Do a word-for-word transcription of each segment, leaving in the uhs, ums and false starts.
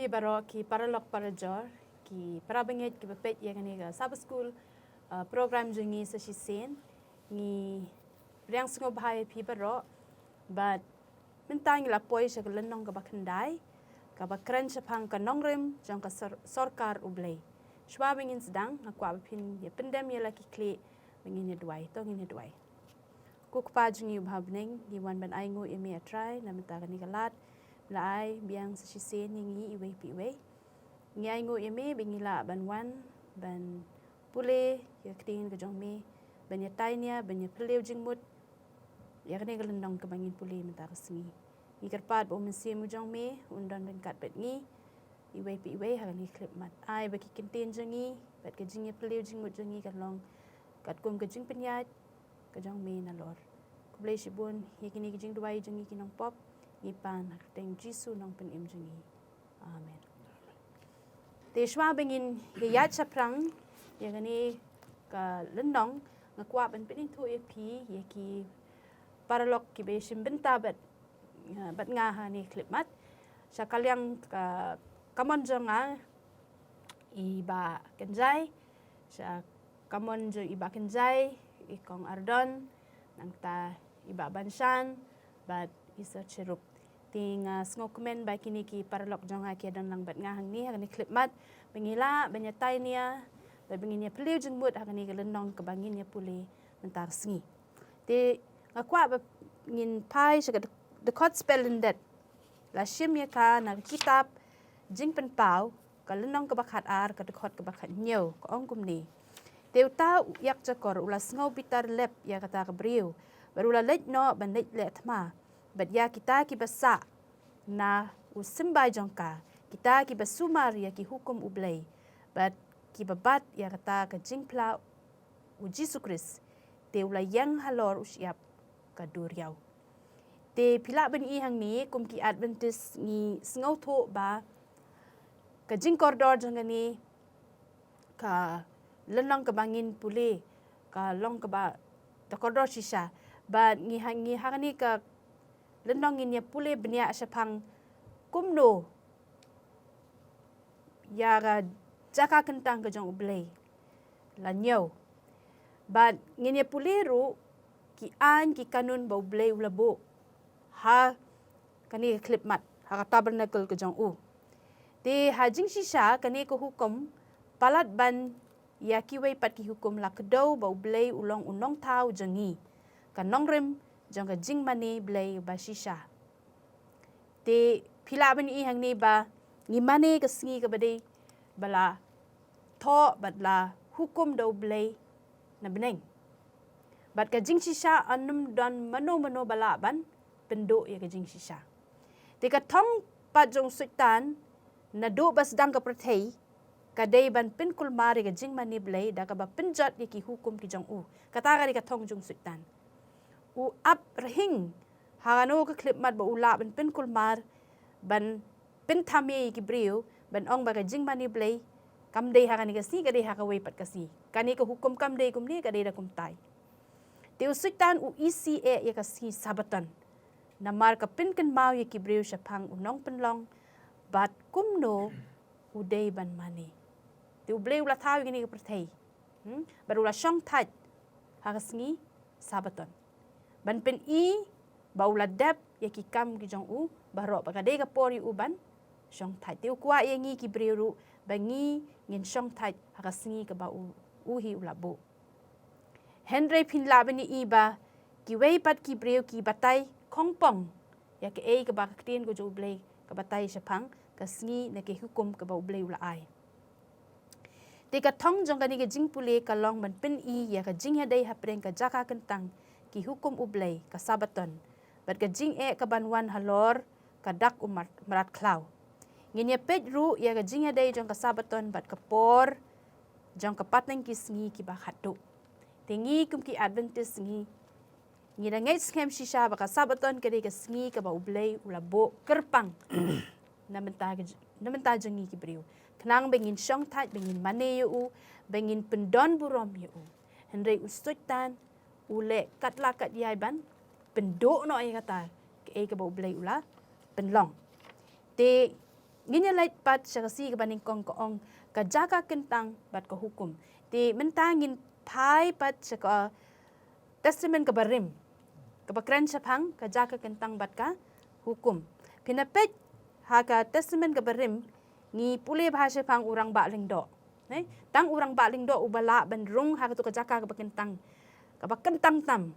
Baroh ki paralok parajor, ki parabangeit kiba peit ïa kane ka Sabbath School, uh, program jong ngi sa shisien, ngi pdiang sngewbha ïa phi baroh, bad mynta ngi la poi sha ka lynnong kaba khyndai, kaba kren shaphang ka nongrim jong ka sor-, sorkar U Blei. Shuwa ba ngin sdang, nga kwah ba phin ïa pyndem ïa la ki khlieh, ba ngin ïa duwai, to ngin ïa duwai. Ko Kpa jong ngi uba ha bneng, ngi wan ban ainguh ïa me A Trai, na mynta kane ka lad, ba la ai biang sa shisien ïa ngi iwei pa iwei. Ngi ainguh ïa me, ba ngi lah ban wan, ban pule ïa ka ktien ka jong me, ban ïa tai nia, ban ïa phylliew jingmut ïa kane ka lynnong kaba ngin pule mynta ka sngi. Ngi kyrpad ba U Mynsiem u jong me un don ryngkat bad ngi iwei pa iwei ha kane ka khyllipmat. Ai ba ki kyntien jong ngi bad ka jingïaphylliew jingmut jong ngi kan long katkum ka jingpynïaid ka jong me nalor. Khublei shibun ïa kine ki jingduwai jong ngi ki nongpop, ngi pan ha ka kyrteng Jisu Nongpynim jong ngi. Amen. Te shuwa ba ngin ïaid shaphrang ïa kane ka lynnong, nga kwah ban pynithuh ïa phi ïa ki paralok kiba shim bynta bad, bad nga ha kane ka khyllipmat. Sha ka liang ka kamon jong nga, i Bah Kynjai, sha kamon jong i Bah Kynjai, i Kong Ardon, nangta i Bah Banshan bad i Sir Cherub. Te nga sngewkmen ba kine ki paralok jong nga ki don lang bad nga hangne ha kane ka khyllipmat, ba ngi lah ban ïa tai nia, ba ngin ïa phylliew jingmut ha kane ka lynnong kaba ngin ïa pule mynta ka sngi. Te nga kwah ba ngin phai sha ka dkhot spellyndet. La shim ïa ka na ka kitab Jingpynpaw, ka lynnong kaba khatar, ka dkhot kaba khathynñiew, ka ong kumne: Te uta u ïakjakor u la sngew bitar lep ïa kata ka briew, bad u la leit noh ban leit leh thma bad ïa kita kiba sah na u symbai jong ka, kita kiba sumar ïa ki hukum U Blei, bad kiba bat ïa kata ka jingphla U Jisu Khrist, te u la ïeng halor u shyiap ka duriaw. Te phi lah ban i hangne, kum ki Adventist ngi sngewthuh ba ka jingkordor jong kane ka lynnong kaba ngin pule ka long kaba da kordor shisha. Bad ngi ha, ngi ha kane ka lynnong ngin ïa pule bniah shaphang kumno ïa ka jaka kyntang ka jong U Blei la ñiew. Bad ngin ïa pule ruh ki aiñ ki kanun ba U Blei u la buh ha kane ka khyllipmat, ha ka tabernacle ka jong u. Te ha jingshisha kane ka hukum, palat ban ïa kiwei pat ki hukum, la kdew ba U Blei u long u nongthaw jong ngi, ka nongrim jong ka jingmane Blei ba shisha. Te phi lah ban i hangne ba ngi mane ka sngi kaba dei ba la thoh bad la hukum da U Blei na bneng. Bad ka jingshisha, ym don mano mano ba lah ban pynduh ïa ka jingshisha. Te ka thong pat jong u Soitan naduh ba sdang ka pyrthei ka dei ban pynkulmar ïa ka jingmane Blei da kaba pynjot ïa ki hukum ki jong u. Kata ka dei ka thong jong u Soitan. U ap rhing ha kano ka khyllipmat ba u lah ban pynkulmar, ban pynthame ïa ki briew, ban ong ba ka jingmane Blei kam dei ha kane ka sngi, ka dei ha kawei pat ka sngi. Kane ka hukum kam dei kumne, ka dei da kumtai. Te u Soitan u isih eh ïa ka sngi Sabbaton, namar ka pynkynmaw ïa ki briew shaphang u Nongpynlong bad kumno u dei ban mane. Te U Blei u la thaw ïa kane ka pyrthei, hmm? Bad u la shongthait ha ka sngi Sabbaton, ban pyni ba u la dep ïa ki kam ki jong u baroh, ba ka dei ka por ïa u ban shongthait. Te u kwah ïa ngi ki briew ruh ba ngi ngin shongthait ha ka sngi kaba u, u hi u la buh. Hynrei phin lah ban i ba kiwei pat ki briew ki batai khongpong ïa kaei kaba ka ktien ka jong U Blei ka batai shaphang ka sngi ne ki hukum kaba U Blei u la ai. Te ka thong jong kane ka jingpule ka long ban pyni ïa ka jingïadei hapdeng ka jaka kyntang, ki hukum U Blei, ka Sabbaton, bad ka jingeh kaban wan halor ka dak u mrad, mrad khlaw. Ngin ïa peit ruh ïa ka jingïadei jong ka Sabbaton bad ka por jong ka pateng ki sngi kiba khatduh. Te ngi kum ki Adventist ngi, ngi da ngeit skhem shisha ba ka Sabbaton ka dei ka sngi kaba U Blei u la buh kyrpang na bynta ka j-, na bynta jong ngi ki briew, khnang ba ngin shongthait, ba ngin mane ïa u, ba ngin pyndon burom ïa u. Hynrei u Soitan u leh katla katïai ban pynduh noh ïa kata, kaei kaba U Blei u la pynlong. Te ngin ïa leit pat sha ka sngi kaba nyngkong, ka ong ka jaka kyntang bad ka hukum. Te mynta ngin phai pat sha ka Testament kaba rim, kaba kren shaphang ka jaka kyntang bad ka hukum. Phin ïa peit ha ka Testament kaba rim, ngi pule bha shaphang u rangbah lyngdoh. Ne? Tang u rangbah lyngdoh uba lah ban rung ha katu ka jaka kaba kyntang, kaba kyntang tam,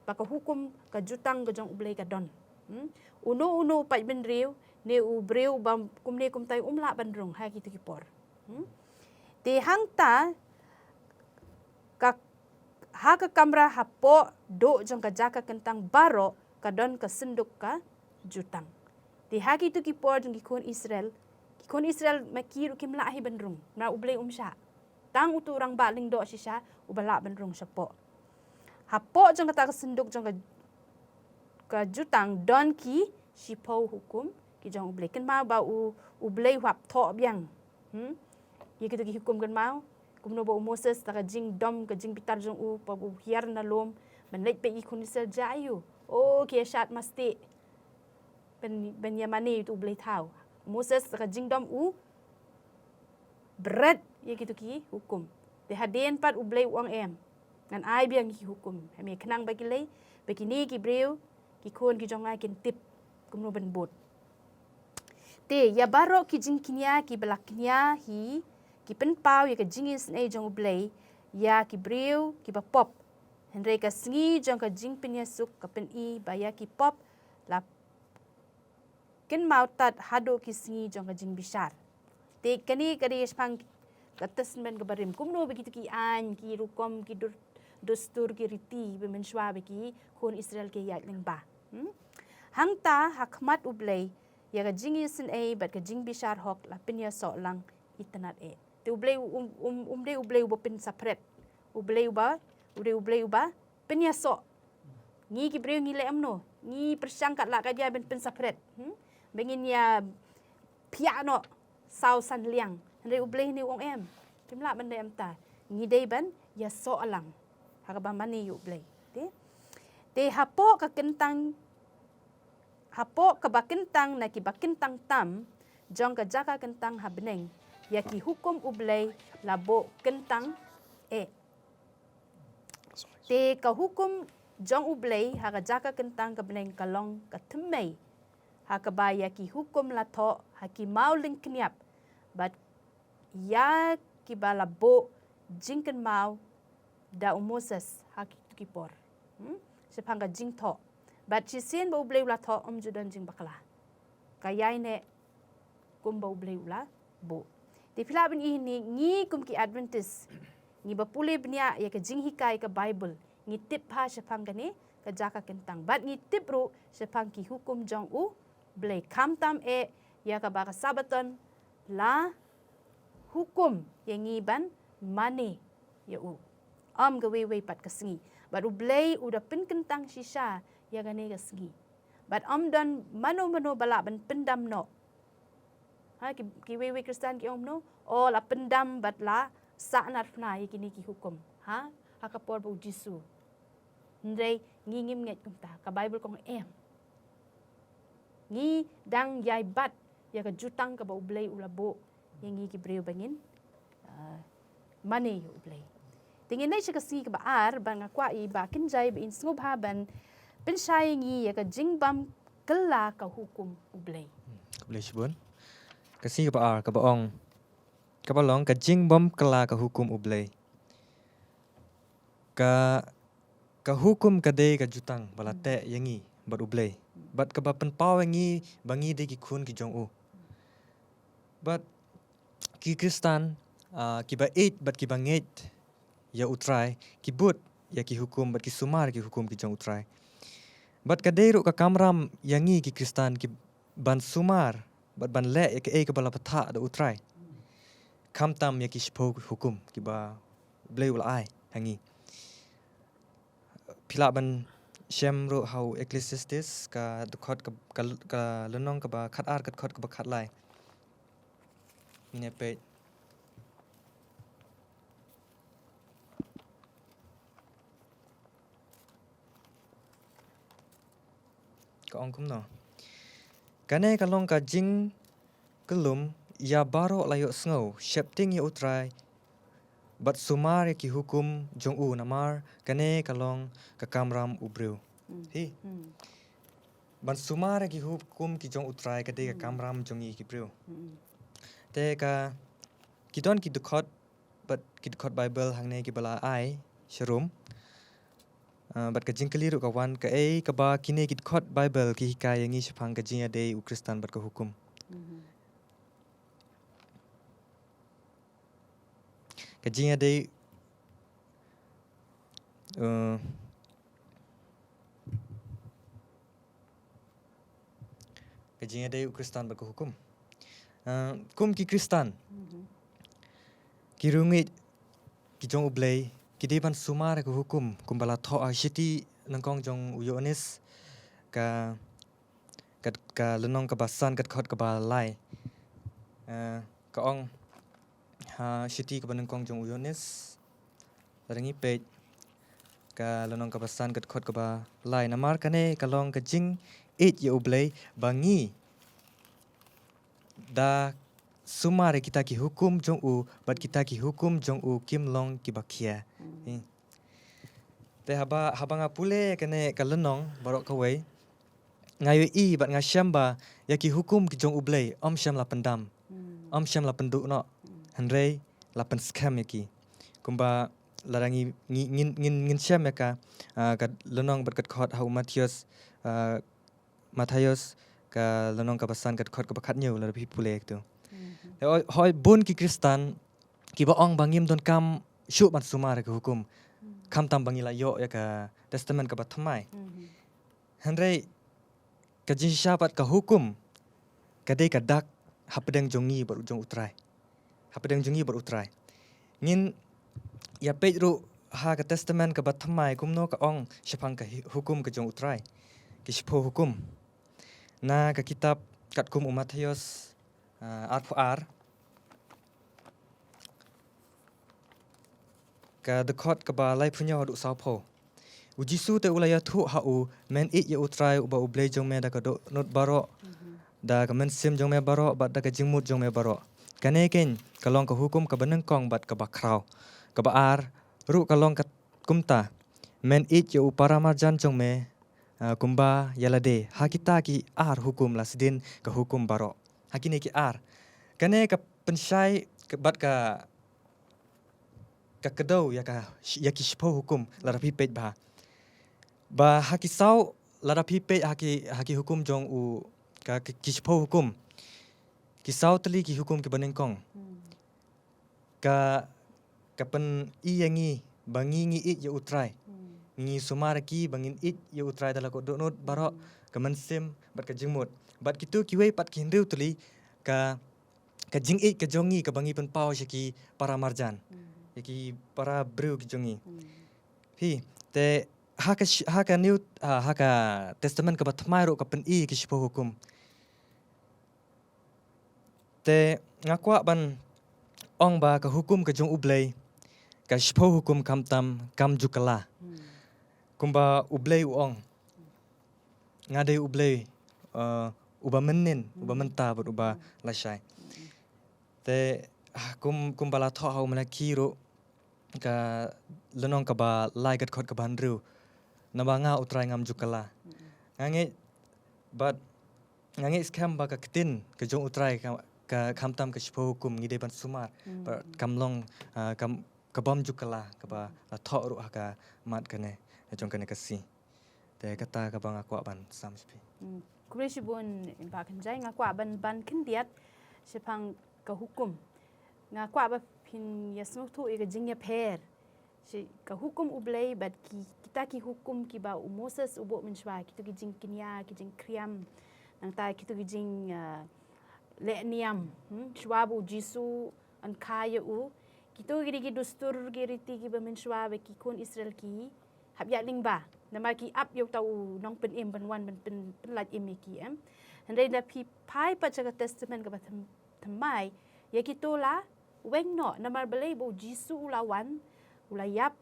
ba ka hukum, ka jutang ka jong U Blei ka don. Hmm? Uno uno u paidbynriew ne u briew ba kumne kumtai um lah ban rung ha kitu ki por. Hmm? Te hangta ka, ha ka kamra hapoh duh jong ka jaka kyntang baroh ka don ka synduk ka jutang. Te ha kitu ki por jong ki khun Israel, ki khun Israel ma ki ruh kim lah hi ban rung, namar U Blei um shah. Tang utu u rangbah lyngdoh shisha uba lah ban rung shapoh. Hapoh jong kata ka synduk jong ka, ka jutang don ki shiphew hukum ki jong U Blei. Kynmaw ba U, U Blei u hap thoh biang. Hmm? Ïa kitu ki hukum, kynmaw kumno ba u Moses, da ka jingdom, ka jingbitar jong u, ba u hiar na lum, ban leit peit ïa ki khun Israel jia aiu. Oh, ki ïa shad mastieh. Ban, ban ïa mane ïa utu U Blei thaw. Moses da ka jingdom u bret ïa kitu ki hukum. Te hadien pat U Blei u ong em, ngan ai biang ki hukum. Em, ïa khnang ba ki lei, ba kine ki briew, ki khun ki jong nga kin tip kumno ban bud. Te ïa baroh ki jingkñia kiba la kñia hi, ki pynpaw ïa ka jingisynei jong U Blei ïa ki briew kiba pop. Hynrei ka sngi jong ka jingpynïasuk ka pyni ba ïa ki pop la kynmaw tad haduh ki sngi jong ka jingbishar. Te kane ka dei shaphang ka Testament kaba rim. Kumno ba kitu ki aiñ, ki rukom, ki dur-, dustur, ki riti ba mynshuwa ba ki khun Israel ki ïaid lyngba. Hmm? Hangta ha khmat U Blei, ïa ka jingisynei bad ka jingbishar hok la pynïasoh lang itynnad eh. Te U Blei um, um, um dei U Blei uba pynsaphriang. U Blei uba, U Blei, U Blei uba pynïasoh. Ngi ki briew ngi leh kumno? Ngi pyrshang katba lah ka jia ban pynsaphriang. Hmm? Ba ngin ïa phiah noh saw san liang. Hynrei U Blei ne u ong em, phim lah ban leh kumta. Ngi dei ban ïasoh lang ha kaba mane ïa U Blei. Te, te hapoh ka kyntang, hapoh kaba kyntang na kiba kyntang tam jong ka jaka kyntang ha bneng, ïa ki hukum U Blei la buh kyntang eh. Te ka hukum jong U Blei ha ka jaka kyntang ka bneng ka long ka thymmei, ha kaba ïa ki hukum la thoh ha ki maw lyngkniap, bad ïa kiba la buh jingkynmaw da u Moses ha kitu ki por. Hmm? Shaphang ka jingthoh. Bad shisien ba U Blei u la thoh, ym ju don jingbakla. Ka ïaineh kumba U Blei u la buh. Te phi lah ban ïohi, ngi kum ki Adventist, ngi ba pule bniah ïa ka jinghikai ka Baibl, ngi tip bha shaphang kane ka jaka kyntang. Bad ngi tip ruh shaphang ki hukum jong U Blei, khamtam eh ïa kaba ka Sabbaton la hukum ïa ngi ban mane ïa u. Ym kawei wei pat ka sngi. Bad U Blei u da pynkyntang shisha ïa kane ka sngi. Bad ym don mano mano ba lah ban pyndam noh. Ha, ki, kiwei wei Khristan ki ong kumno? Oh, la pyndam bad la sahnarphna ïa kine ki hukum. Ha? Ha ka por ba u Jisu. Hynrei ngi ngim ngeit kumta. Ka Baibl ka ong em. Ngi dang ïai bat ïa ka jutang kaba U Blei u la buh ïa ngi ki briew ba ngin, ah, mane ïa U Blei. Te ngin leit sha ka sngi kaba ar, bad nga kwah ïa i Bah Kynjai ba in sngewbha ban pynshai ïa ngi ïa ka jingbymkylla ka hukum U Blei. Hmm, khublei shibun. Ka sngi kaba ar, kaba ong, kaba long ka jingbymkylla ka hukum U Blei. Ka, ka hukum ka dei ka jutang ba la teh ïa ngi bad U Blei. Bad kaba pynpaw ïa ngi ba ngi dei ki khun ki jong u. Bad ki Khristan, ah, kiba ïeit bad kiba ngeit ïa U Trai, ki bud ïa ki hukum bad ki sumar ïa ki hukum ki jong U Trai. Bad ka dei ruh ka kamram ïa ngi ki Khristan ki ban sumar bad ban leh ïa kaei kaba la bthah da U Trai. Khamtam ïa ki shiphew hukum kiba U Blei u la ai ha ngi. Phi lah ban shem ruh ha u Ecclesiastes ka dkhot ka, ka, ka lynnong kaba khatar, ka dkhot kaba khatlai. Ngin ïa peit. Ka ong kumno? Kane ka long ka jing, Kyllum, ïa baroh la ïohsngew, sheptieng ïa U Trai, bad sumar ïa ki hukum jong u, namar kane ka long ka kamram u briew. Hmm. Hi. Hmm. Ban sumar ïa ki hukum ki jong U Trai ka dei ka, hmm, kamram jong ngi ki briew. Hmm. Te ka, ki don ki dkhot, bad ki dkhot Baibl hangne kiba la ai sharum. Ah, bad ka jingkylli ruh ka wan, kaei kaba kine ki dkhot Baibl ki hikai ïa ngi shaphang ka jingïadei u Khristan bad ka hukum. Mhm. Ka jingïadei, eh, ka jingïadei u Khristan bad ka hukum. Eh, kum ki Khristan, mhm, ki riewngeit ki jong U Blei, ki dei ban sumar ïa ka hukum, kumba la thoh ha shithi nyngkong jong u Ïoannis, ka, ka, ka lynnong kaba san, ka dkhot kaba lai. Eh, ka ong ha shithi kaba nyngkong jong u Ïoannis, lada ngi peit ka lynnong kaba san, ka dkhot kaba lai, namar kane ka long ka jingïeit ïa U Blei, ba ngi da sumar ïa kita ki hukum jong u, bad kita ki hukum jong u kim long kiba khia. Hmm. Eh. Te haba, haba nga pule kane ka lynnong baroh kawei, nga ïohi bad nga shem ba ïa ki hukum ki jong U Blei ym shym la pyndam. Hmm. Ym shym la pynduh noh. Hmm. Hynrei la pynskhem ïa ki. Kumba lada ngi, ngi, ngin, ngin, ngin shem ïa ka, ah, ka lynnong bad ka dkhot ha u Mathaios, ah, Mathaios, ka lynnong kaba san, ka dkhot kaba khathynñiew, lada phi pule ïa katu. Mhm. Te hooid, hooid bun ki Khristan kiba ong ba ngim donkam shuh ban sumar ïa ka hukum. Hmm. Khamtam ba ngi la ïoh ïa ka Testament kaba thymmai. Mhm. Hynrei ka jingshisha pat, ka hukum ka dei ka dak hapdeng jong ngi bad jong U Trai. Hapdeng jong ngi bad U Trai. Ngin ïa peit ruh ha ka Testament kaba thymmai kumno ka ong shaphang ka hi-, hukum ka jong U Trai. Ki shiphew hukum. Na ka kitab katkum u Mathaios, ah, arphew ar, ka dkhot kaba laiphew hynñiew haduh sawphew. U Jisu te u la ïathuh ha u, men ïeit ïa U Trai uba U Blei jong me da ka dohnud baroh, mhm, da ka mynsiem jong me baroh, bad da ka jingmut jong me baroh. Kane keiñ ka long ka hukum kaba nyngkong bad kaba khraw. Kaba ar ruh ka long ka kumta, men ïeit ïa u para marjan jong me, ah, kumba ïa lade. Ha kita ki ar hukum la sdien ka hukum baroh. Ha kine ki ar. Kane ka pynshai ka, bad ka, ka kdew ïa ka, ïa ki shiphew hukum, lada phi peit bha. Ba ha ki saw, lada phi peit ha ki, ha ki hukum jong u, ka, ki, ki shiphew hukum. Ki saw tylli ki hukum kiba nyngkong. Hmm. Ka, ka pyni ïa ngi ba ngi, ngi ïeit ïa U Trai. Hmm. Ngi sumar ïa ki ba ngin ïeit ïa U Trai da la ka dohnud baroh, hmm, ka mynsiem bad ka jingmut. Bad kitu kiwei pat ki hynriew tylli, ka, ka jingïeit ka jong ngi kaba ngi pynpaw sha ki para marjan. Hmm. Ïa ki para briew ki jong ngi. Hmm. Hi, te ha ka sh-, ha ka new, ha, ha ka Testament kaba thymmai ruh ka pyni ïa ki shiphew hukum. Te nga kwah ban ong ba ka hukum ka jong U Blei, ka shiphew hukum khamtam kam ju kylla. Hmm. Kumba U Blei u ong, nga dei U Blei, uh, uba mynnin, uba, hmm, mynta bad uba, hmm, lashai. Hmm. Te, ah, kum, kumba la thoh ha u Malaki ruh, ka lynnong kaba lai, ka dkhot kaba hynriew. Naba nga U Trai ngam ju kylla. Mm-mm. Nga ngeit, bad nga ngeit skhem ba ka ktien ka jong U Trai ka, ka khamtam ka shiphew hukum ngi dei ban sumar. Mm-mm. Bad kam long, ah, kam, ka bym ju kylla, kaba la thoh ruh ha ka mat kane, ka jong kane ka sngi. Te kata kaba nga kwah ban sam sha phi. Hmm. Khublei shibun, Bah Kynjai, nga kwah ban, ban khyndiat shaphang ka hukum. Nga kwah ba phin ïa sngewthuh ïa ka jingïapher. Shi-, ka hukum U Blei bad ki, kita ki hukum kiba u Moses u buh mynshuwa, kito ki jingkñia, ki jingkhriam. Nangta kito ki jing, ah, leh niam, hmm? Shuwa ba u Jisu yn kha ïa u. Kito ki dei ki dustur, ki riti kiba mynshuwa ba ki khun Israel ki hap ïaid lyngba. Namar ki ap ïa uta u nongpynim ban wan ban pyn-, pynlait im ïa ki, em. Hynrei lada phi phai pat sha ka Testament kaba thy-, thymmai, ïa kito la weng noh, namar balei? Ba u Jisu u la wan, u la ïap,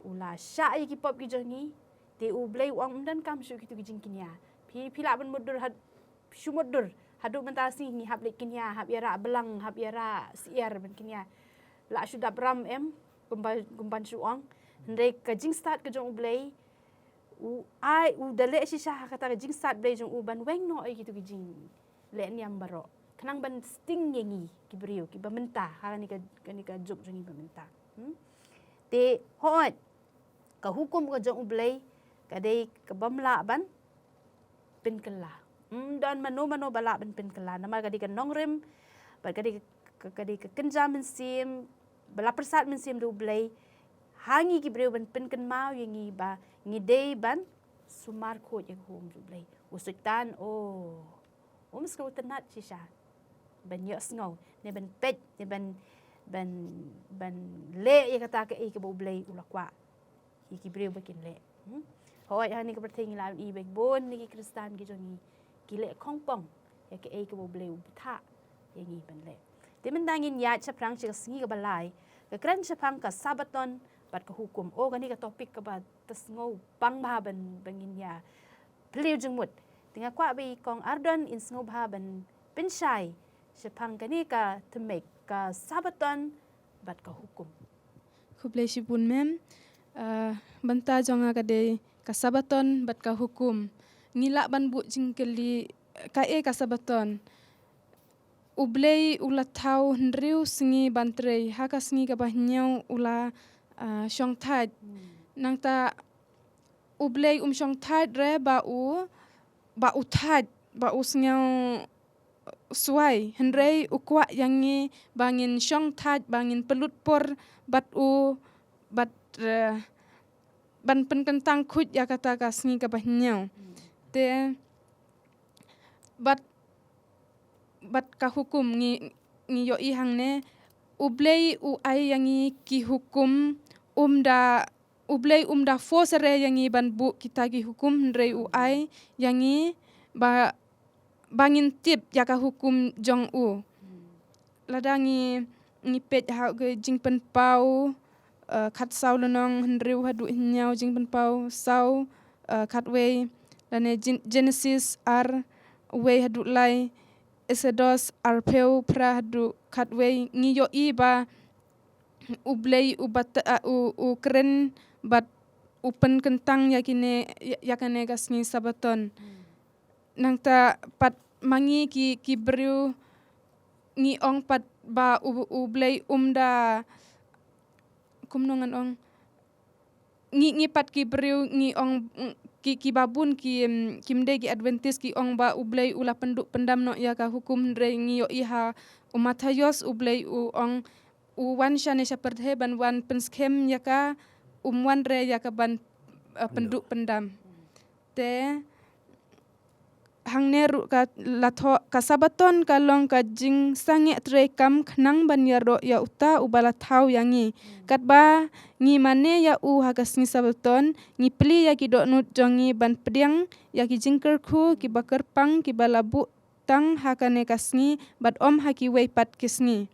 u la shah ïa ki pop ki jong ngi, te U Blei u ong ym donkam shuh kito ki jingkñia. Phi, phi lah ban mutdur ha shu mutdur Haduh mynta sngi ngi hap leit kñia, hap ïarah blang, hap ïarah syiar ban kñia. La shu dap ram em, kumba, kumban shu ong. Hynrei ka jingstad ka jong U Blei, u ai, u da leh shisha ha kata ka jingstad Blei jong u ban weng noh ïa kitu ki jingleh niam baroh. Khnang ban sting ïa ngi ki briew, kiba mynta, ha kane ka, kane ka juk jong ngi ba mynta. Hmm? Te, hooid, ka hukum ka jong U Blei, ka dei kaba ym lah ban pynkylla. Ym don mano mano ba lah ban pynkylla. Namar ka dei ka nongrim, bad ka dei ka, ka dei ka kynja mynsiem, ba la pyrsad mynsiem da U Blei ha ngi ki briew ban pynkynmaw ïa ngi ba ngi dei ban sumar khuid ïa ka hukum jong U Blei. U Soitan, oh, um sngew tynnat shisha ban ïohsngew, ne ban peit, ne ban, ban, ban leh ïa kata kaei kaba U Blei u la kwah ïa ki briew ba kin leh. Hmm? Hooid, hangne ka pyrthei ngi la ïohi ba bun na ki Khristan ki jong ngi ki leh khongpong ïa kaei kaba U Blei u bthah ïa ngi ban leh. Te mynta ngin ïaid shaphrang sha ka sngi kaba lai, ka kren shaphang ka Sabaton bad ka hukum. Oh, kane ka topic kaba tang sngew bang bha ban, ban ngin ïa plie jingmut. Te nga kwah ba i Kong Ardon in sngewbha ban pynshai shaphang kane ka theme, ka Sabaton bad ka hukum. Khublei shibun mem. Ah, bynta jong nga ka dei ka Sabaton bad ka hukum. Ngi lah ban buh jingkylli, kaei ka Sabaton? U Blei u la thaw hynriew sngi ban trei, ha ka sngi kaba hynñiew u la, ah, shongthait. Hmm. Nangta U Blei um shongthait re ba u, ba u thait, ba u sngew suwai. Hynrei u kwah ïa ngi ba ngin shongthait, ba ngin pynlut por bad u, bad, eh, ban pynkyntang khuid ïa kata ka sngi kaba hynñiew. Hmm. Te bad, bad ka hukum ngi, ngi ïohi hangne, U Blei u ai ïa ngi ki hukum, um da, U Blei um da force re ïa ngi ban buh kita ki hukum, hynrei u ai ïa ngi ba, ba ngin tip ïa ka hukum jong u. Lada ngi, ngi peit ha ka Jingpynpaw, eh, khatsaw lynnong hynriew haduh hynñiew, Jingpynpaw saw, eh, khatwei, lane Gen-, Genesis ar, wei haduh lai, Exodus arphew phra haduh khatwei, ngi ïohi ba U Blei u bat-, eh, u, u kren bad u pynkyntang ïa kine, ïa, ïa kane ka sngi Sabaton. Hmm. Nangta pat ma ngi ki, ki briew ngi ong pat ba U, U Blei um da, kumno ngan ong, ngi, ngi pat ki briew ngi ong, mm, ki, kiba bun ki, mm, kim dei ki Adventist ki ong ba U Blei u la pynduh pyndam noh ïa ka hukum, hynrei ngi ïohi ha u Mathaios U Blei u ong u wan shane sha pyrthei ban wan pynskhem ïa ka, um wan re ïa ka ban, eh, pynduh pyndam. Te hangne ruh ka la thoh, ka Sabaton ka long ka jingsangeh treikam khnang ban ïaroh ïa uta uba la thaw ïa ngi. Hmm. Katba ngi mane ïa u ha ka sngi Sabaton, ngi plie ïa ki dohnud jong ngi ban pdiang ïa ki jingkyrkhu kiba kyrpang kiba la buh tang ha kane ka sngi bad ym ha kiwei pat ki sngi.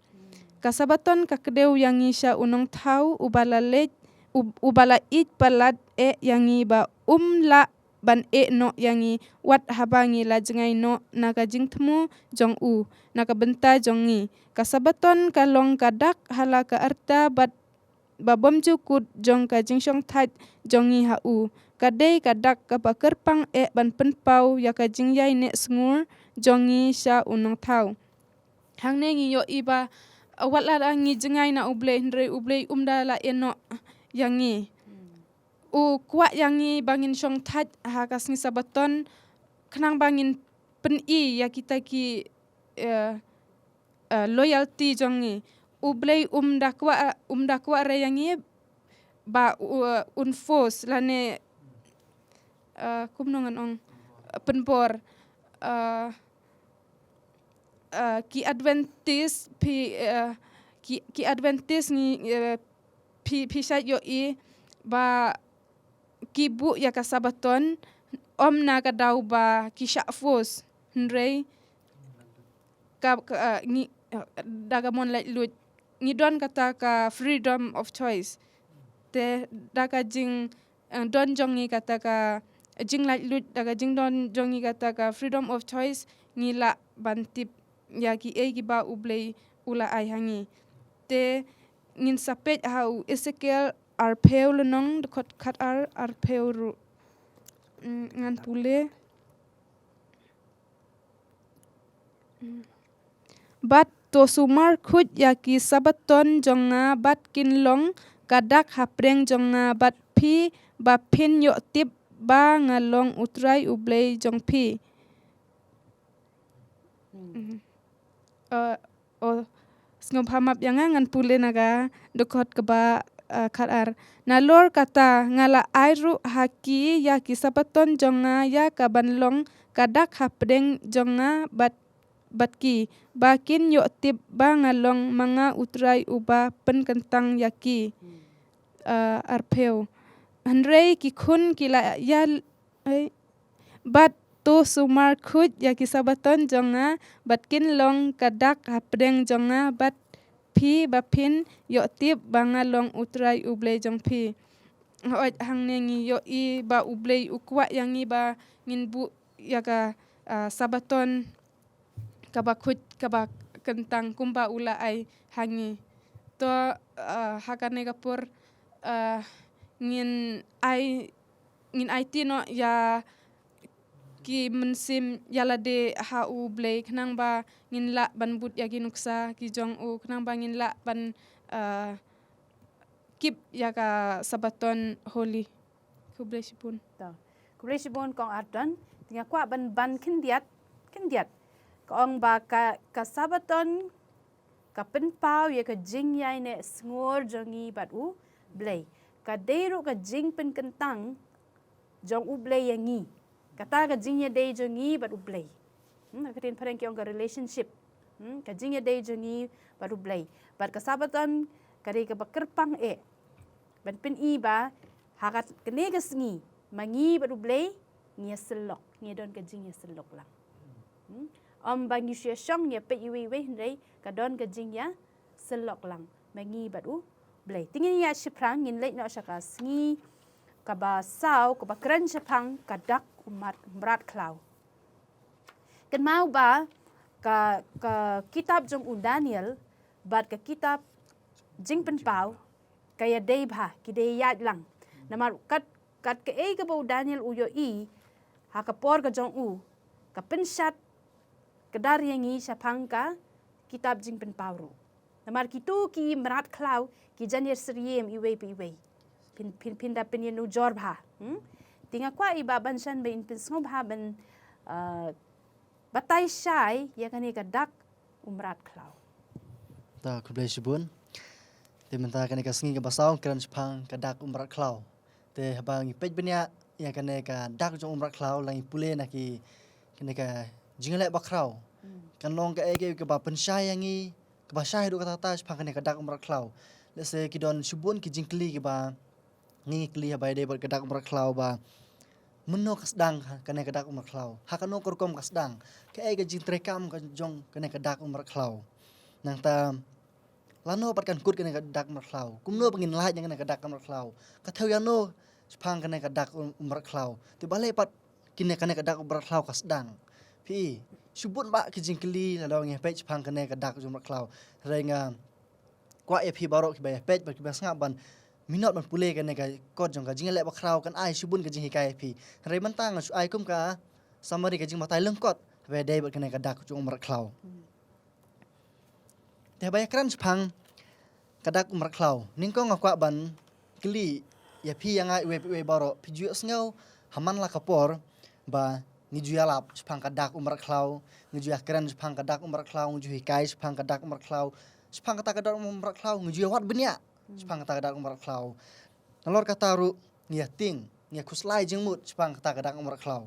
Ka Sabaton ka kdew ïa ngi sha u Nongthaw uba la leit, u-, uba la ïeit palat eh ïa ngi ba um lah ban eh noh ïa ngi wat haba ngi la jngai noh na ka jingthmu jong u na ka bynta jong ngi. Ka Sabaton ka long ka dak ha la ka rta bad ba bymjukut jong ka jingshongthait jong ngi ha u. Ka dei ka dak kaba kyrpang eh ban pynpaw ïa ka jingïaineh sngur jong ngi sha u Nongthaw. Hangne ngi ïohi ba, eh, wat la ngi jngai na U Blei hynrei U Blei um da la eh noh ïa ngi. U kwah ïa ngi ba ngin shongthait ha ka sngi Sabaton khnang ba ngin pyni ïa kita ki, eh, eh, loyalty jong ngi. U Blei um da kwah, um da kwah re ïa ngi ba u, un force lane, eh, kumno ngan ong, pynbor, eh, eh, ki Adventist phi, eh, ki, ki Adventist ngi, eh, phi, phi shait ïohi ba ki buh ïa ka Sabaton ym na ka daw ba ki shah force, hynrei ka, ka, eh, ngi, eh, da ka mon laitluid ngi don kata ka freedom of choice. Te da ka jing, eh, don jong ngi kata ka, jinglaitluid da ka jingdon jong ngi kata ka freedom of choice, ngi lah ban tip ïa kiei kiba U Blei u la ai ha ngi. Te ngin sa peit ha u Esekiel arphew lynnong, dkhot khatar, arphew ruh. Mm, ngan pule. Mm. Bad to sumar khuid ïa ki Sabaton jong nga bad kin long ka dak hapdeng jong nga bad phi, ba phin ïoh tip ba nga long U Trai U Blei jong phi. Hmm. Mhm. Eh, oh, sngewbha map ïa nga, ngan pule na ka dkhot kaba, eh, khatar. Nalor kata nga la ai ruh ha ki ïa ki Sabaton jong nga ïa ka ban long ka dak hapdeng jong nga bad, bad ki, ba kin ïoh tip ba nga long ma nga U Trai uba pynkyntang ïa ki. Hmm. Eh, arphew. Hynrei ki khun ki la ïa, eh, bad to sumar khuid ïa ki Sabaton jong nga bad kin long ka dak hapdeng jong nga bad phi, ba phin ïoh tip ba nga long U Trai U Blei jong phi. Hooid, hangne ngi ïohi ba U Blei u kwah ïa ngi ba ngin buh ïa ka, ah, Sabaton kaba khuid kaba kyntang kumba u la ai ha ngi. To, ah, ha kane ka por, ah, ngin ai, ngin aiti noh ïa ki mynsiem ïalade ha U Blei khnang ba ngin lah ban bud ïa ki nuksa ki jong u, khnang ba ngin lah ban, ah, keep ïa ka Sabaton holy. Khublei shibun. To. Khublei shibun Kong Ardon. Te nga kwah ban, ban khyndiat, khyndiat. Ka ong ba ka, ka Sabaton ka pynpaw ïa ka jingïaineh sngur jong ngi bad U Blei. Ka dei ruh ka jingpynkyntang jong U Blei ïa ngi. Kata ka jingïadei jong ngi bad U Blei. Hmm, ka ktien phareng ki ong ka relationship. Hmm, ka jingïadei jong ngi bad U Blei. Bad ka Sabaton ka dei kaba kyrpang eh ban pyni ba ha kane ka sngi ma ngi bad U Blei ngi ïasyllok, ngi don ka jingïasyllok lang. Hmm? Ym ba ngi shu ïashong ïapeit iwei iwei, hynrei ka don ka jingïasyllok lang ma ngi bad U Blei. Te ngin ïa shaphrang, ngin leit noh sha ka sngi kaba saw kaba kren shaphang ka dak u mrad, mrad khlaw. Kynmaw ba ka, ka kitab jong u Daniel bad ka kitab Jingpynpaw ka ïadei bha, ki dei ïaid lang. Namar kat, kat kaei kaba u Daniel u ïohi ha ka por ka jong u, ka pynshad kdar ïa ngi shaphang ka kitab Jingpynpaw ruh. Namar kito ki mrad khlaw ki jan ïasyriem iwei pa iwei. Phin, phin, phin da pynïanujor bha. Hmm? Te nga kwah i Bah Banshan ba in pynsngewbha ban, ah, batai shai ïa kane ka dak u mrad khlaw. To, khublei shibun. Te mynta kane ka sngi kaba saw kren shaphang ka dak u mrad khlaw. Te haba ngi peit bniah ïa kane ka dak jong u mrad khlaw, la ngi pule na ki, kane ka Jingïaleh Bakhraw. Hmm. Kan long kaei kaei kaba pynshai ïa ngi, kaba shai haduh katta katta shaphang kane ka dak u mrad khlaw. Lehse ki don shibun ki jingkylli kiba ngi kylli haba ïadei bad ka dak u mrad khlaw ba mynno ka sdang kane ka dak u mrad khlaw, ha kano ka rukom ka sdang, kaei ka jingtreikam ka jong kane ka dak u mrad khlaw. Nangta lano pat kan kut kane ka dak u mrad khlaw, kumno ba ngin lait ïa kane ka dak u mrad khlaw, ka thew ïano shaphang kane ka dak u mrad khlaw, te balei pat kine, kane ka dak u mrad khlaw ka sdang. Phi, shibun bah ki jingkylli lada ngi peit shaphang kane ka dak u mrad khlaw. Hynrei nga kwah ïa phi baroh kiba ïa peit bad kiba sngap ban minot ban pule kane ka kot jong ka Jingïaleh Bakhraw, kan ai shibun ka jinghikai ïa phi. Hynrei mynta nga shu ai kum ka summary, ka jingbatai lyngkot haba ïadei bad kane ka dak jong u mrad khlaw. Hmm. Te haba ïa kren shaphang ka dak u mrad khlaw, nyngkong nga kwah ban kylli ïa phi ïa nga iwei pa iwei baroh, phi ju ïohsngew ha man la ka por ba ngi ju ïalap shaphang ka dak u mrad khlaw, ngi ju ïakren shaphang ka dak u mrad khlaw, ngi ju hikai shaphang ka dak u mrad khlaw, shaphang kata ka dak u mrad khlaw, ngi ju ïawad bniah shaphang kata ka dak u mrad khlaw. Nalor kata ruh ngi ïa tieng, ngi ïa khuslai jingmut shaphang kata ka dak u mrad khlaw.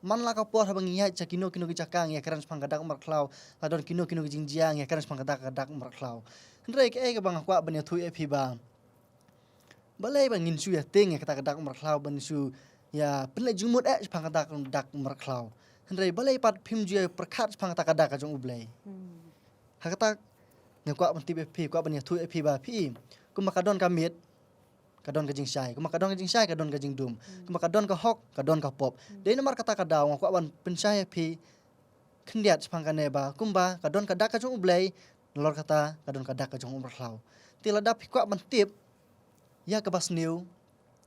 Man la ka por haba ngi ïaid sha kino kino ki jaka ngi ïakren shaphang ka dak u mrad khlaw, la don kino kino ki jingjia ngi ïakren shaphang kata ka dak u mrad khlaw. Hynrei kaei kaba nga kwah ban ïathuh ïa phi ba balei ba ngin shu ïa tieng ïa kata ka dak u mrad khlaw, ban shu ïa pynleit jingmut eh shaphang kata ka dak u mrad khlaw. Hynrei balei pat phim ju ïa pyrkhat shaphang kata ka dak ka jong U Blei. Hmm. Ha kata nga kwah ban tip ïa phi, kwah ban ïathuh ïa phi ba phi, kumba ka don ka miet, ka don ka jingshai. Kumba ka don ka jingshai, ka don ka jingdum. Kumba ka don ka hok, ka don ka pop. Dei namar kata ka daw nga kwah ban pynshai ïa phi khyndiat shaphang kane ba kumba ka don ka dak ka jong U Blei, nalor kata ka don ka dak ka jong u mrad khlaw. Te lada phi kwah ban tip ïa kaba sniew,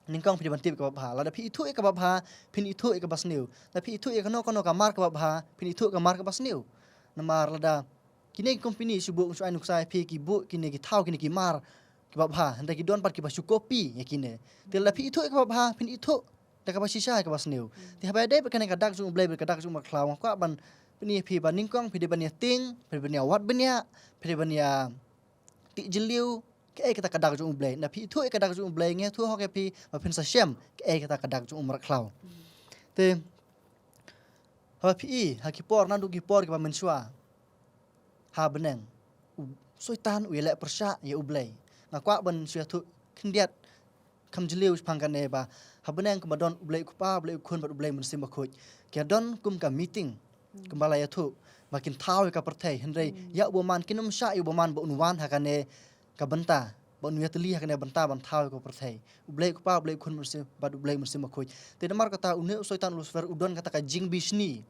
nyngkong phi dei ban tip ïa kaba bha. Lada phi ithuh ïa kaba bha, phin ithuh ïa kaba sniew. Lada phi ithuh ïa kano kano ka mar kaba bha, phin ithuh ka mar kaba sniew. Namar lada kine ki company shu buh, shu ai nuksa ïa phi, ki buh kine ki thaw, kine ki mar kiba bha, hynrei ki don pat kiba shu copy ïa kine. Te lada phi ithuh ïa kaba bha, phin ithuh da kaba shisha ïa kaba sniew. Te haba ïadei bad kane ka dak jong U Blei bad ka dak jong u mrad khlaw, nga kwah ban pyni ïa phi ba nyngkong phi dei ban ïa tieng, phi dei ban ïa wad bniah, phi dei ban ïa tih jylliew kaei kata ka dak jong U Blei. Lada phi ithuh ïa ka dak jong U Blei, nga ïathuh hok ïa phi ba phin sa shem kaei kata ka dak jong u mrad khlaw. Te haba phi i ha ki por, naduh ki por kiba mynshuwa, ha bneng u Soitan u ïaleh pyrshah ïa U Blei. Nga kwah ban shu ïathuh khyndiat kham jylliew shaphang kane ba ha bneng kumba don U Blei U Kpa, U Blei U Khun bad U Blei Mynsiem Bakhuid, ki don kum ka meeting, kumba la ïathuh, ba kin thaw ïa ka pyrthei. Hynrei ïa u bymman kin ym shah ïa u bymman ba un wan ha kane ka bynta, ba un ïatylli ha kane ka bynta ban thaw ïa ka pyrthei. U Blei U Kpa, U Blei U Khun Mynsiem, bad U Blei Mynsiem Bakhuid. Te namar kata une u Soitan Lucifer u don kata ka jingbishni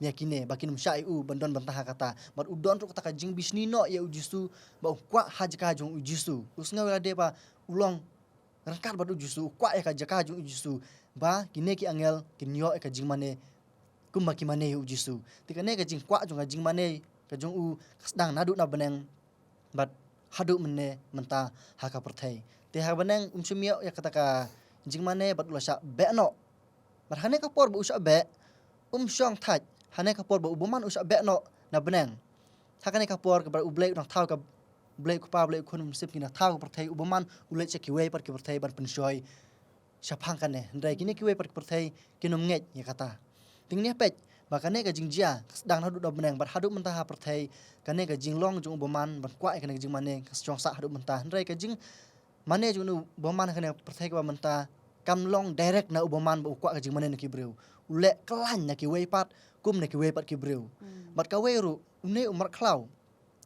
ïa kine ba kin ym shah ïa u ban don bynta ha kata. Bad u don ruh kata ka jingbishni noh ïa U Jisu, ba u kwah ha jaka jong U Jisu. U sngew ïalade ba u long ryngkat bad U Jisu, u kwah ïa ka jaka jong U Jisu, ba kine ki angel kin ïoh ïa ka jingmane kumba ki mane ïa U Jisu. Te kane ka jingkwah jong ka jingmane ka jong u ka sdang naduh na bneng bad haduh mynne mynta ha ka pyrthei. Te ha bneng um shym ïoh ïa kata ka jingmane bad u la shah beh noh. Bad ha kane ka por ba u shah beh, um shong thait ha kane ka por ba u bymman u shah beh noh na bneng. Ha kane ka por kaba U Blei u dang thaw ka, U Blei U Kpa, U Blei U Khun, U Mynsiem kin dang thaw ka pyrthei, u bymman u leit sha kiwei pat ki pyrthei ban pynshoi shaphang kane. Hynrei kine kiwei pat ki pyrthei kin ym ngeit ïa kata. Te ngin ïa peit ba kane ka jingjia ka sdang naduh na bneng bad haduh mynta ha pyrthei, kane ka jinglong jong u bymman ban kwah ïa kane ka jingmane ka shong sah haduh mynta. Hynrei ka jingmane jong u bymman ha kane ka pyrthei kaba mynta kam long direct na u bymman ba u kwah ka jingmane na ki briew. U leh kyllain na kiwei pat kum na kiwei pat ki briew. Bad kawei ruh, une u mrad khlaw,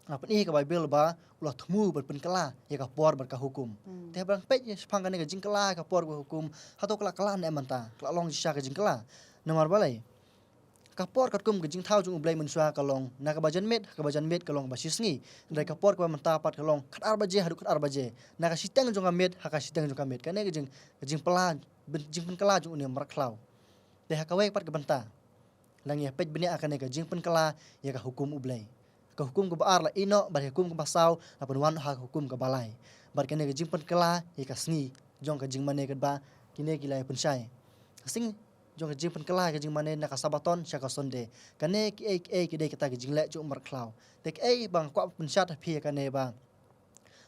nga pyni ha ka Baibl ba u la thmu ban pynkylla ïa ka por bad ka hukum. Te haba nga peit ïa shaphang kane ka jingkylla ïa ka por bad ka hukum, hato ka la kylla ne em mynta? Ka la long shisha ka jingkylla. Namar balei? Ka por katkum ka jingthaw jong U Blei mynshuwa ka long na kaba janmiet ha kaba janmiet ka long ba shi sngi. Hynrei ka por kaba mynta pat ka long khatar baje haduh khatar baje. Na ka shiteng jong ka miet ha ka shiteng jong ka miet. Kane ka jing, ka jingpylla, jingpynkylla jong une u mrad khlaw. Te ha kawei pat ka bynta, la ngi ïa peit bniah ha kane ka jingpynkylla ïa ka hukum U Blei. Ka hukum kaba ar la ïeh noh bad ka hukum kaba saw la pynwan ha ka hukum kaba lai. Bad kane ka jingpynkylla ïa ka sngi jong ka jingmane katba kine ki la ïa pynshai. Ka sngi jong ka jingpynkylla ïa ka jingmane na ka Sabaton sha ka Sunday. Kane kiei kiei ki dei kita ki jingleh jong u mrad khlaw. Te kiei ba nga kwah pynshad ha phi ïa kane ba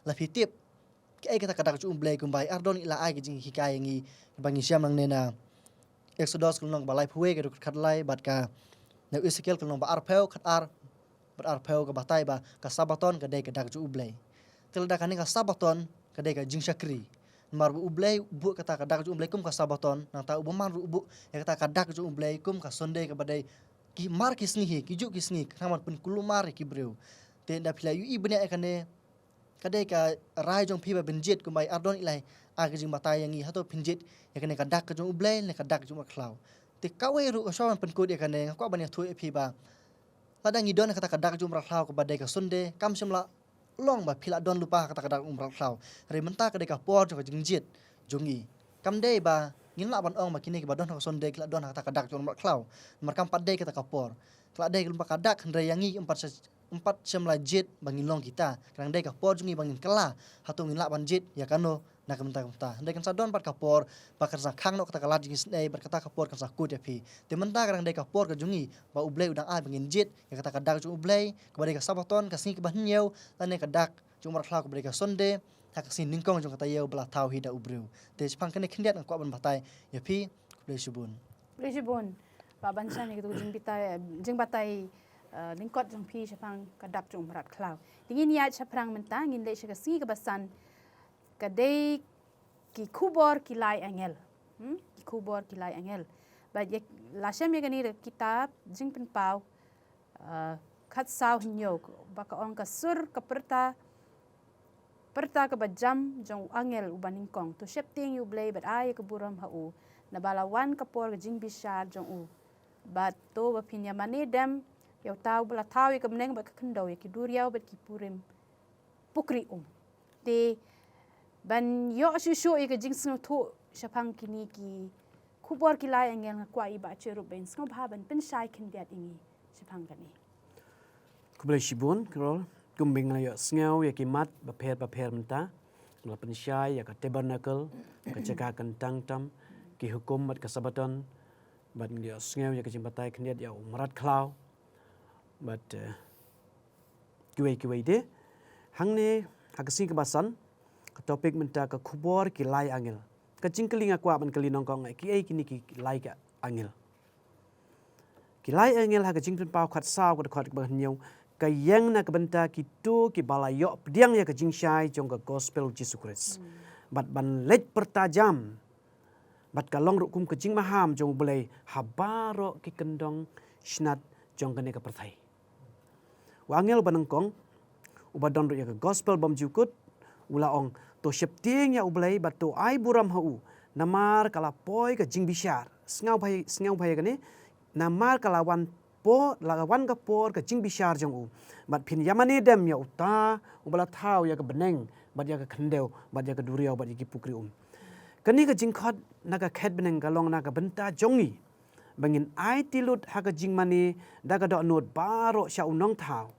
la phi tip kiei kata ka dak jong U Blei kumba i Ardon i la ai ka jinghikai ïa ngi, ba ngi shem nangne na Exodus ka lynnong ba laiphew wei ka dkhot khatlai bad ka na Ezekiel ka lynnong ba arphew khatar bad arphew ka batai ba ka Sabaton ka dei ka dak jong U Blei. Te lada kane ka Sabaton ka dei ka jingshakri. Namar ba U Blei u buh kata ka dak jong U Blei kum ka Sabaton, nangta u bymman ruh u buh ïa kata ka dak jong U Blei kum ka Sunday kaba dei ki mar ki sngi hi, ki juh ki sngi, khnang ban pynkulmar ïa ki briew. Te lada phi la ïohi bniah ïa kane, ka dei ka rai jong phi ba phin jied kumba i Ardon i la ai ka jingbatai ïa ngi, hato phin jied ïa kane ka dak ka jong U Blei ne ka dak jong u mrad khlaw. Te kawei ruh nga shu ban pynkut ïa kane, nga kwah ban ïathuh ïa phi ba lada ngi don ïa kata ka dak jong u mrad khlaw kaba dei ka Sunday, kam shym la long ba phi la don lypa ha kata ka dak jong u mrad khlaw. Hynrei mynta ka dei ka por jong ka jingjied jong ngi. Kam dei ba ngin lah ban ong ba kine kiba don ha ka Sunday ki la don ha kata ka dak jong u mrad khlaw. Namar kam pat dei kata ka por. Ka la dei lypa ka dak, hynrei ïa ngi ym pat sha ym pat shym la jied ba ngin long kita. Ka dang dei ka por jong ngi ba ngin kylla hato ngin lah ban jied ïa kano na ka bynta ka bynta. Hynrei kan sa don pat ka por ba kan sa khang noh kata ka lad jingisynei bad kata ka por kan sa kut ïa phi. Te mynta ka dang dei ka por ka jong ngi ba U Blei u dang ai ba ngin jied ïa kata ka dak jong U Blei kaba dei ka Sabaton, ka sngi kaba hynñiew, lane ka dak jong u mrad khlaw kaba dei ka Sunday, ha ka sngi nyngkong jong ka taïew ba la thaw hi da u briew. Te shaphang kane khyndiat nga kwah ban batai ïa phi. Khublei shibun. Khublei shibun. Ba ban shaniah ïa kito ki jingbatai, eh, jingbatai, eh, lyngkot jong phi shaphang ka dak jong u mrad khlaw. Te ngin ïaid shaphrang mynta, ngin leit sha ka sngi kaba san, ka dei ki khubor ki lai angel. Hmm? Ki khubor ki lai angel. Ba ïa, la shem ïa kane da ka kitab Jingpynpaw, eh, khatsaw hynñiew, ba ka ong ka sur ka pyrta pyrta kaba jam jong u angel uba nyngkong, to sheptieng ïa u Blei bad ai ïa ka burom ha u, naba la wan ka por ka jingbishar jong u. Bad to ba phin ïa mane dem ïa uta uba la thaw ïa ka bneng bad ka khyndew, ïa ki duriaw bad ki purim, pukri um. Te ban ïoh shuh shuh ïa ka jingsngewthuh shaphang kine ki khubor ki lai angel, nga kwah ïa i Bah Cherub ban sngewbha ban pynshai khyndiat ïa ngi shaphang kane. Khublei shibun, Carol. Kumba ngi la ïohsngew ïa ki mat bapher bapher mynta, la pynshai ïa ka tabernacle, ka jaka kyntang tam, ki hukum bad ka Sabaton, bad ngi la ïohsngew ïa ka jingbatai khyndiat ïa u mrad khlaw, bad, eh, kiwei kiwei de. Hangne ha ka sngi kaba san, ka topic mynta ka khubor ki lai angel. Ka jingkylli nga kwah ban kylli nyngkong, eh, kiei kine ki lai ka angel. Ki lai angel ha ka Jingpynpaw khatsaw ka dkhot kaba hynñiew, ka ïeng na ka bynta kito kiba la ïoh pdiang ïa ka jingshai jong ka gospel Jisu Khrist. Hmm. Bad ban leit pyrta jam. Bad ka long ruh kum ka jingmaham jong u Blei ha baroh ki kyndong shnat jong kane ka pyrthei. U angel ba nyngkong, uba don ruh ïa ka gospel bymjukut, u la ong, to sheptieng ïa u Blei bad to ai burom ha u, namar ka la poi ka jingbishar. Sngewbha, sngewbha ïa kane, namar ka la wan por, la wan ka por ka jingbishar jong u. Bad phin ïa mane dem ïa uta uba la thaw ïa ka bneng, bad ïa ka khyndew, bad ïa ka duriaw, bad ïa ki pukri um. Kane ka jingkhot na ka khet bneng ka long na ka bynta jong ngi, ba ngin aiti lut ha ka jingmane da ka dohnud baroh sha u nongthaw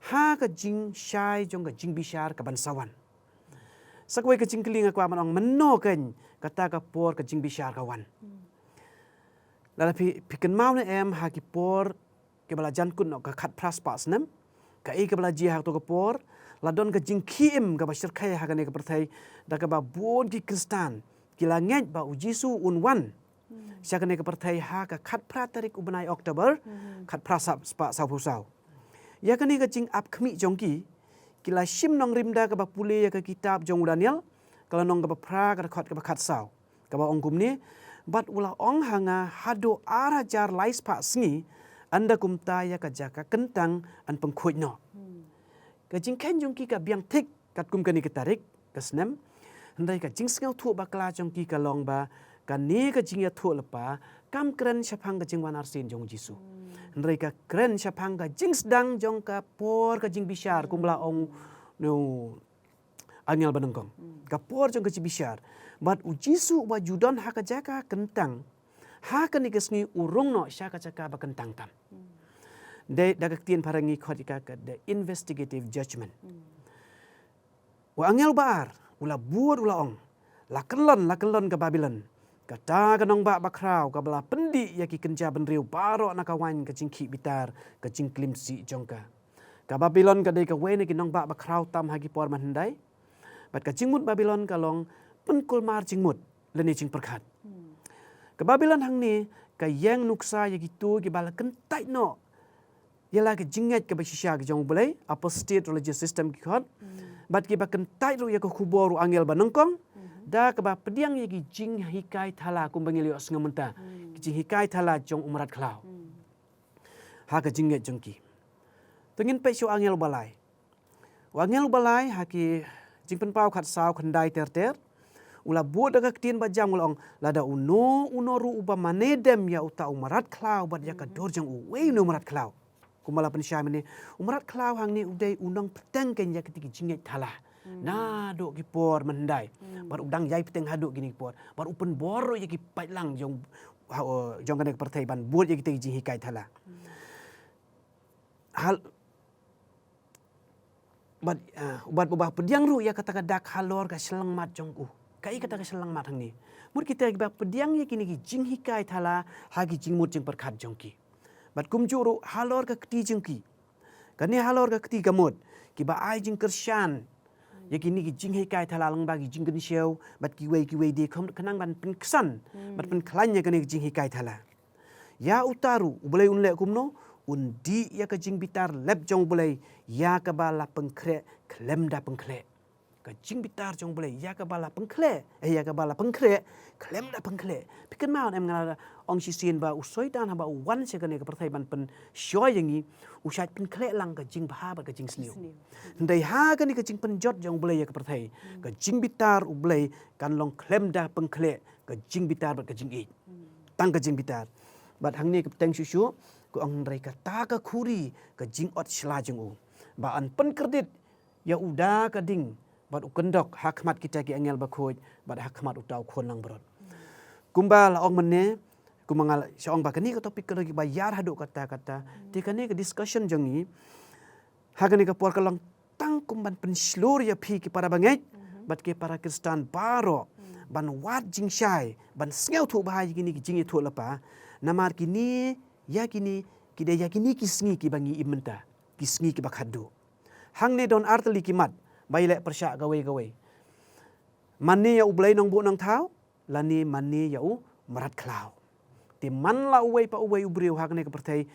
ha ka jingshai jong ka jingbishar kaban sa wan. Sa kawei ka jingkylli nga kwah ban ong, mynno keiñ kata ka por ka jingbishar ka wan? Hmm. Lada phi, phi kynmaw ne em ha ki por kiba la jan kut noh ka khatphra spah snem, kaei kaba la jia ha kato ka por? La don ka jingkhie im kaba shyrkhei ha kane ka pyrthei, da kaba bun ki Khristan ki la ngeit ba u Jisu un wan, hmm, sha kane ka pyrthei ha ka khatphra tarik u bnai October, hmm, khatphra sa-, spah sawphew saw. Ïa kane ka jingap khmih jong ki, ki la shim nongrim da kaba pule ïa ka kitab jong u Daniel, ka lynnong kaba phra, ka dkhot kaba khatsaw, kaba ong kumne, bad u la ong ha nga, haduh ar hajar lai spah sngi, ynda kumta ïa ka jaka kyntang yn pynkhuid noh. Hmm. Ka jingkheiñ jong ki ka biang thik katkum kane ka tarik, ka snem. Hynrei ka jingsngewthuh bakla jong ki ka long ba kane ka jingïathuhlypa kam kren shaphang ka jingwan arsien jong u Jisu. Hmm. Hynrei ka kren shaphang ka jingsdang jong ka por ka jingbishar, kumba la ong u angel ba nyngkong. Hmm. Ka por jong ka jingbishar. Bad u Jisu uba ju don ha ka jaka kyntang, ha kane ka sngi u rung noh sha ka jaka ba kyntang tam. Hmm. Dei da ka ktien phareng ngi khot ïa ka ka the investigative judgment. Hmm. U angel ba ar, u la bud, u la ong, la kyllon, la kyllon ka Babilon, kata ka nongbah bakhraw, kaba la pyndih ïa ki kynja bynriew baroh na ka waiñ ka jingkhih bitar, ka jingklim sih jong ka. Ka Babilon ka dei kawei na ki nongbah bakhraw tam ha ki por mynhyndai. Bad ka jingmut Babilon ka long pynkulmar jingmut lane jingpyrkhat. Hmm. Ka Babilon hangne ka ïeng nuksa ïa kito kiba la kyntait noh ïa la ka jingngeit kaba shisha ka jong u Blei, apostate religious system ki khot. Hmm. Bad kiba kyntait ruh ïa ka khubor u angel ba nyngkong, hmm, da kaba pdiang ïa ki jinghikai thala kumba ngi la ïohsngew mynta. Hmm. Ki jinghikai thala jong u mrad khlaw. Hmm. Ha ka jingngeit jong ki. To ngin peit sha u angel ba lai. U angel ba lai ha ki Jingpynpaw khatsaw khyndai ter ter, u la bud da ka ktien ba jam, u la ong, lada uno uno ruh uba mane dem ïa uta u mrad khlaw bad ïa ka dur jong u. Wei uno u mrad khlaw? Kumba la pynshai mynne, u mrad khlaw hangne u dei u nongpyrshang keiñ ïa kita ki jingngeit thala. Hmm. Naduh ki por mynhyndai. Hmm. Bad u dang ïai pyrshang haduh kine ki por. Bad u pynbor ruh ïa ki paidlang jong, ha, jong kane ka pyrthei ban bud ïa kita ki jinghikai thala. Hmm. Hal-, bad, ah, bad uba pdiang ruh ïa kata ka dak halor ka shyllangmat jong u. Kaei kata ka shyllangmat hangne? Mut kita kiba pdiang ïa kine ki jinghikai thala ha ki jingmut jingpyrkhat jong ki. Bad kumjuh ruh halor ka kti jong ki. Kane halor ka kti ka mut, kiba ai jingkyrshan ïa kine ki jinghikai thala lyngba ki jingkynshew bad kiwei kiwei de, kham-, khnang ban pynksan, hmm, bad pynkhlaiñ ïa kane ki jinghikai thala. Ïa uta ruh, u Blei un leh kumno? Un dih ïa ka jingbitar lep jong u Blei ïa kaba la pynkhreh khlem da pynkhleh. Ka jingbitar jong u Blei ïa kaba la pynkhleh, eh, ïa kaba la pynkhreh khlem da pynkhleh. Phi kynmaw em nga la ong shisien ba u Soitan haba u wan sha kane ka pyrthei ban pynshoi ïa ngi, u shait pynkhleh lang ka jingbha bad ka jingsniew. Hynrei ha kane ka jingpynjot jong u Blei ïa ka pyrthei, ka jingbitar u Blei kan long khlem da pynkhleh ka jingbitar bad ka jingïeit. Tang ka jingbitar. Bad hangne ka bteng shuh shuh, ka ong hynrei kata ka khuri ka jingot shla jong u, ba yn pynkredit ïa u da ka ding bad u kyndok ha khmat kita ki angel bakhuid bad ha khmat uta u khun langbrot. Kumba la ong mynne, kumba nga la shu ong ba kane ka topic ka dei ba ïar haduh katta katta. Te kane ka discussion jong ngi ha kane ka por ka long tang kum ban pynshlur ïa phi ki para bangeit bad ki para Khristan baroh, ban wad jingshai, ban sngewthuh bha ïa kine ki jingïathuhlypa. Namar kine, ïa kine, ki dei ïa kine ki sngi kiba ngi im mynta, ki sngi kiba khatduh. Hangne don artylli ki mat ba ïaleh pyrshah kawei kawei. Mane ïa u Blei Nongbuh Nongthaw lane mane ïa u mrad khlaw. Te man la uwei pa uwei u briew ha kane ka pyrthei,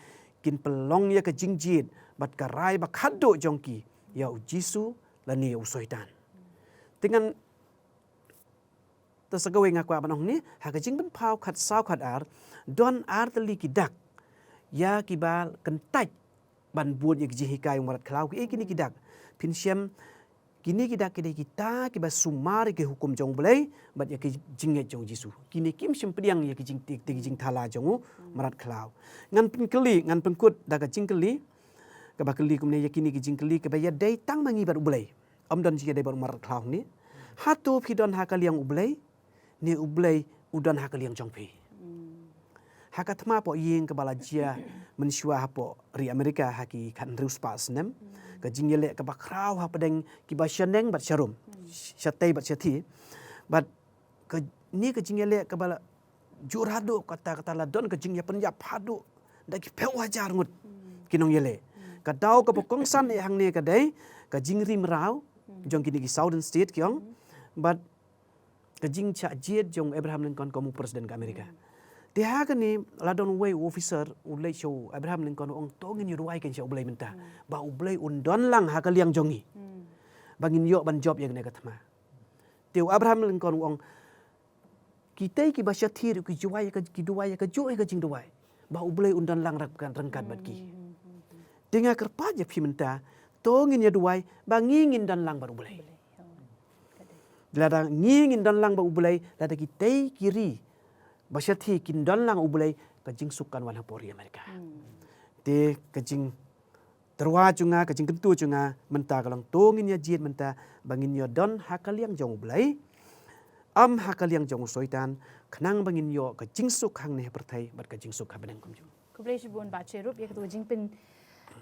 kin pynlong ïa ka jingjied bad ka rai ba khatduh jong ki ïa u Jisu lane ïa u Soitan. Te ngan, te sa kawei nga kwah ban ong ne, ha ka Jingpynpaw khatsaw khatar, don artylli ki dak ïa kiba kyntait ban bud ïa ki jinghikai u mrad khlaw. Kiei kine ki dak? Phin shem, kine ki dak ki dei kita kiba sumar ïa ki hukum jong u Blei bad ïa ki jingngeit jong u Jisu. Kine kim shym pdiang ïa ki jing, ïa ki jingthala jong u mrad khlaw. Ngan pynkylli, ngan pynkut da ka jingkylli kaba kylli kumne, ïa kine ki jingkylli kiba ïadei tang ma ngi bad u Blei. Ym don jingïadei bad u mrad khlaw ne. Hato phi don ha ka liang u Blei, ne u Blei u don ha ka liang jong phi? Ha ka thma poh ïing kaba la jia mynshuwa hapoh ri Amerika ha ki khathynriew spah snem, ka jingïaleh kaba khraw hapdeng kiba shaneng bad sharum, shatei bad shathi. Bad kane ka jingïaleh kaba la jur haduh, kata kata la don ka jingïapynïap haduh da ki phew hajar ngut ki nongïaleh. Ka daw kaba kongsan eh hangne ka dei ka jingri mraw jong kine ki Southern State ki ong. Bad ka jingshah jied jong Abraham Lincoln kum u president ka Amerika. Te ha kane la don uwei u officer u leit sha u Abraham Lincoln u ong, to ngin ïa duwai kein sha u Blei mynta ba u Blei un don lang ha ka liang jong ngi ba ngin ïoh ban jop ïa kane ka thma. Te u Abraham Lincoln u ong, kitei kiba shathie ruh ki duwai ïa ka, ki duwai ïa kajuh ïa ka jingduwai ba u Blei un don lang ryngkat, ryngkat bad ki. Te nga kyrpad ïa phi mynta, to ngin ïa duwai ba ngi ngin don lang bad u Blei. Lada ngi ngin don lang bad u Blei, lada kitei ki ri ba shathie kin don lang u Blei, ka jingsuk kan wan hapoh ri Amerika. Te ka jingtyrwa jong nga, ka jingkyntu jong nga mynta ka long, to ngin ïa jied mynta ba ngin ïa don ha ka liang jong u Blei, ym ha ka liang jong u Soitan, khnang ba ngin ïoh ka jingsuk hangne ha pyrthei bad ka jingsuk ha bneng kumjuh. Khublei shibun Bah Cherub ïa kato ka jingpyn,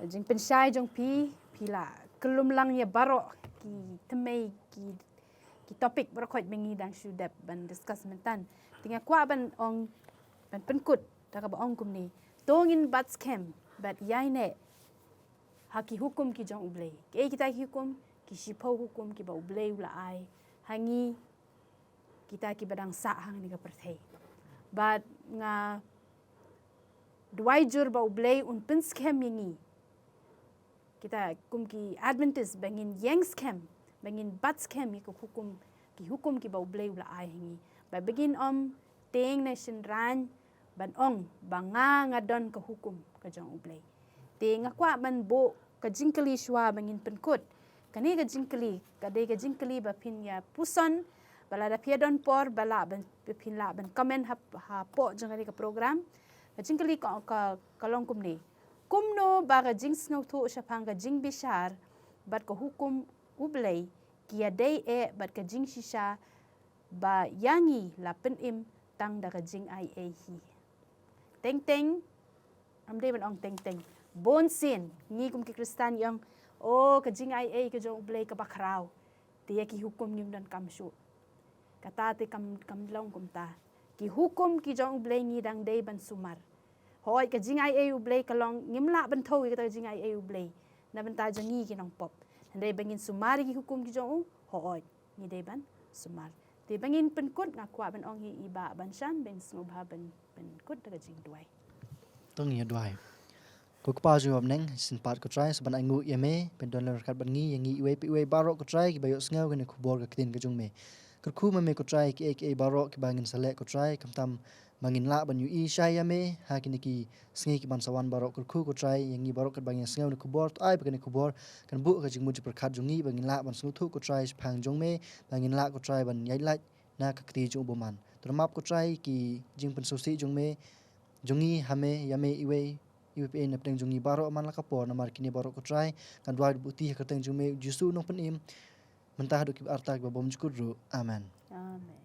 jingpynshai jong phi, phi la khlem lang ïa baroh ki thymmei ki, ki topic baroh khoit ba ngi dang shu dep ban discuss mynta. Te nga kwah ban ong, ban pynkut da kaba ong kumne, to ngin bat skhem bad ïaineh ha ki hukum ki jong u Blei. Kiei kita ki hukum? Ki shiphew hukum kiba u Blei u la ai ha ngi kita kiba dang sah hangne ka pyrthei. Bad nga duwai jur ba u Blei un pynskhem ïa ngi kita kum ki Adventist ba ngin ïeng skhem, ba ngin bat skhem ïa ki hukum, ki hukum kiba u Blei u la ai ha ngi. Ba, ba ngin ym tieng ne shynrang ban ong ba nga, nga don ka hukum ka jong u Blei. Te nga kwah ban buh ka jingkylli shuwa ba ngin pynkut. Kane ka jingkylli ka dei ka jingkylli ba phin ïa puson, ba lada phi ïa don por ba lah ban, ba phin lah ban comment ha, hapoh jong kane ka program. Ka jingkylli ka, ka, ka long kumne. Kumno ba ka jingsngewthuh shaphang ka jingbishar bad ka hukum u Blei ki ïadei eh bad ka jingshisha ba ïa ngi la pynim tang da ka jingaiei hi? Teng teng, ym dei ban ong teng teng, bun sien ngi kum ki Khristan ïa ong, o, ka jingaiei ka jong u Blei kaba khraw, te ïa ki hukum ngim donkam shuh. Kata te kam, kam long kumta. Ki hukum ki jong u Blei ngi dang dei ban sumar. Hooid, ka jingaiei u Blei ka long ngim lah ban thew ïa kata ka jingaiei u Blei na bynta jong ngi ki nongpop. Hynrei ba ngin sumar ïa ki hukum ki jong u, hooid, ngi dei ban sumar. Te ba ngin pynkut, nga kwah ban ong ïa i Bah Banshan ban sngewbha ban pynkut da ka jingduwai. To ngin ïa duwai. Ko Kpa jong ngi ba ha bneng, shisien pat ko Trai, sa ban ainguh ïa me ban don lem ryngkat bad ngi, ïa ngi iwei pa iwei baroh ko Trai kiba ïohsngew kane ka khubor ka ktien ka jong me. Kyrkhu ma me ko Trai kiei kiei baroh kiba ngin sa leh ko Trai, khamtam ba ngin lah ban ïohi shai ïa me ha kine ki sngi ki ban sa wan baroh. Kyrkhu ko Trai ïa ngi baroh katba ngi sngew ïa kane ka khubor, to ai ba kane ka khubor kan buh ka jingmut jingpyrkhat jong ngi ba ngin lah ban sngewthuh ko Trai shaphang jong me, ba ngin lah ko Trai ban ïaid lait na ka kti jong u bymman. To map ko Trai ki jingpynsngewsih jong me, jong ngi ha me, ïa me iwei iwei pa ei na pdeng jong ngi baroh man la ka por. Namar kine baroh ko Trai nga duwai da buti ha ka kyrteng jong me Jisu u nongpynim, mynta haduh kiba arta kiba bymjukut ruh. Amen. Amen.